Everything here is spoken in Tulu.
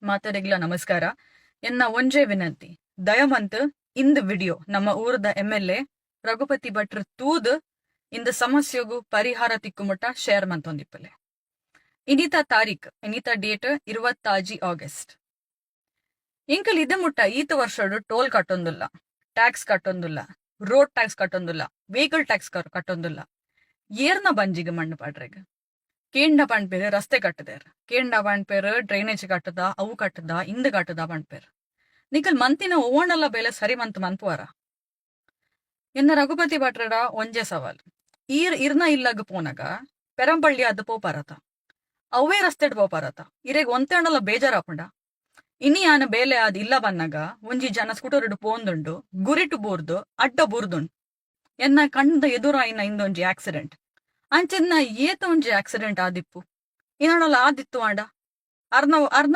ಮಾತೆರೆಗ್ಲ ನಮಸ್ಕಾರ. ಎನ್ನ ಒಂಜೇ ವಿನಂತಿ, ದಯಮಂತ್ ಇಂದ್ ವಿಡಿಯೋ ನಮ್ಮ ಊರದ ಎಂಎಲ್ಎ ರಘುಪತಿ ಭಟ್ರು ತೂದ್ ಇಂದ ಸಮಸ್ಯೆಗು ಪರಿಹಾರ ತಿಕ್ಕುಮುಟ್ಟ ಶೇರ್ ಮಂತೊಂದಿಪ್ಪಲೆ. ಇನಿತ ತಾರೀಕ್, ಇನಿತ ಡೇಟ್ 26 ಆಗಸ್ಟ್. ಎಂಕಲ್ ಇದೆ ಮುಟ್ಟ ಈತ ವರ್ಷಡು ಟೋಲ್ ಕಟ್ಟೊಂದುಲ್ಲ, ಟ್ಯಾಕ್ಸ್ ಕಟ್ಟೊಂದುಲ್ಲ, ರೋಡ್ ಟ್ಯಾಕ್ಸ್ ಕಟ್ಟೊಂದುಲ್ಲ, ವೆಹಿಕಲ್ ಟ್ಯಾಕ್ಸ್ ಕಟ್ಟೊಂದುಲ್ಲ. ಏರ್ನ ಬಂಜಿಗೆ ಮಣ್ಣು ಪಾಡ್ರೆಗ್? ಕೇಂಡ ಪನ್ಪೆರ್ ರಸ್ತೆ ಕಟ್ಟದೇರ್, ಕೇಂಡ ಪನ್ಪೆರ್ ಡ್ರೈನೇಜ್ ಕಟ್ಟದ, ಅವು ಕಟ್ಟದ, ಇಂದ್ ಕಟ್ಟದ ಪನ್ಪೆರ್. ನಿಕಲ್ ಮಂತಿನ ಓವಣಲ್ಲ ಬೇಲೆ ಸರಿ ಮಂತ್ ಮನ್ಪುವಾರ? ಎನ್ನ ರಘುಪತಿ ಭಟ್ರಡ ಒಂಜೆ ಸವಾಲ್. ಈರ್ ಇರ್ನ ಇಲ್ಲಗ್ ಪೋನಗ ಪೆರಂಪಳ್ಳಿ ಆದ್ ಪೋಪಾರತ? ಅವೇ ರಸ್ತೆಡ್ ಪೋಪಾರತ? ಇರೆಗ್ ಒಂತೆ ಬೇಜಾರಾಪುಂಡ? ಇನಿ ಯಾನ್ ಬೇಲೆ ಆದ್ ಇಲ್ಲ ಬನ್ನಗ ಒಂಜಿ ಜನ ಸ್ಕೂಟರ್ ಪೋಂದುಂಡು, ಗುರಿಟು ಬೂರ್ದು ಅಡ್ಡ ಬೂರ್ದುಂಡು. ಎನ್ನ ಕಣ್ದ ಎದುರಾಯಿನ ಇಂದೊಂಜಿ ಆಕ್ಸಿಡೆಂಟ್. ಅಂಚಿನ ಏತ ಒಂಜಿ ಆಕ್ಸಿಡೆಂಟ್ ಆದಿಪ್ಪು ಇನ್ನೊಂಡಲ ಆದಿತ್ತು ಆಂಡ ಅರ್ನ ಅರ್ನ.